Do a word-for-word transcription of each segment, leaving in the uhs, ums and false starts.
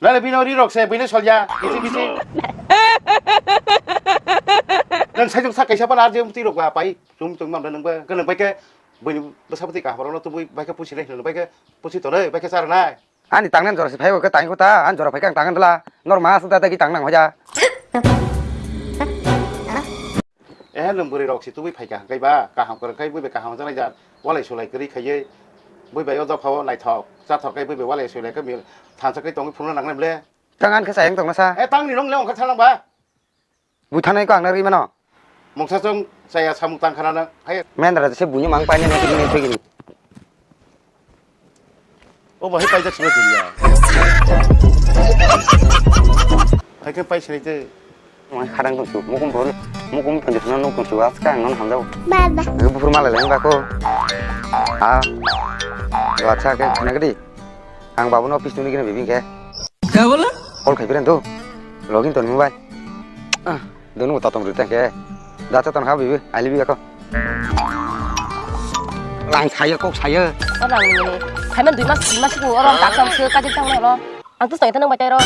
Nale bino ri rok se, bini solya, bisi bisi. Nang sai jong sa kaisa pa na je muti rok ba pai, sum sum mam nang ba, kan nang bai ke, bini basa pati ka hamro no tu bui bai ke pusi nai, bai ke pusi to nai, bai ke sar nai. Ani tangnan jora se phai ke tang ko ta, an jora phai kang tangan dela, normal sa ta ki tang nang hoja. Eh, nwng bwrwi rok si tubui phaikha hwnkhe ba, kaham kwrwng khai bui bai kaham wngjaknai jat, walai sulai kwrwi khaiwi, bui bai o dophao naithok chathok khai bui bai walai sulai khe mil thansa khai tongwi phunukna nangnai bwle. Tang ani khe chayang tongna sa. Eh, tangni nong le ongkha thalang ba? Bui thanai ko ang na rwi mano. Mungsa chwng chaya samung tang khana nang, hai. Mendra se buini mang paini nang tini nang thwigini. O bahai paijak sini dunia. Hai khe pai sini te. Mai khadang tong su, mukum bor, mukum tong su, nong tong su, aska ang non hamjao. Baba. Nang buphur malai lai ba ko. Ah. Acha ke khana gedi. Ang babu no office tuni gini bibing ke. Kya bola? Call khai biran tu. Login ton mobile. Ah, donu ta tong rite ke. Da cha ton ha bibi, ai libi ko. Lang saya kok saya. Orang ini. Kaiman dui mas, dui mas ko orang tak sam se kajik tang lo. Ang tu setengah tenang baca ro.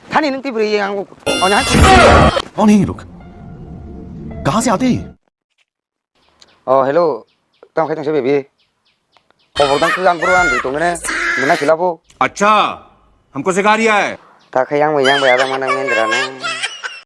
Thani nang tibri yang. Oh, nah. कौन है ये लोग? कहाँ से आते हैं? Oh, hello. Tamo khai tongse, baby? Khobor dang khe ang bro ang dui tongmene. Mwnai khilabo. अच्छा, हमको सिखा रिया है। Ta khai yang bai yang bai ada mana mendra na.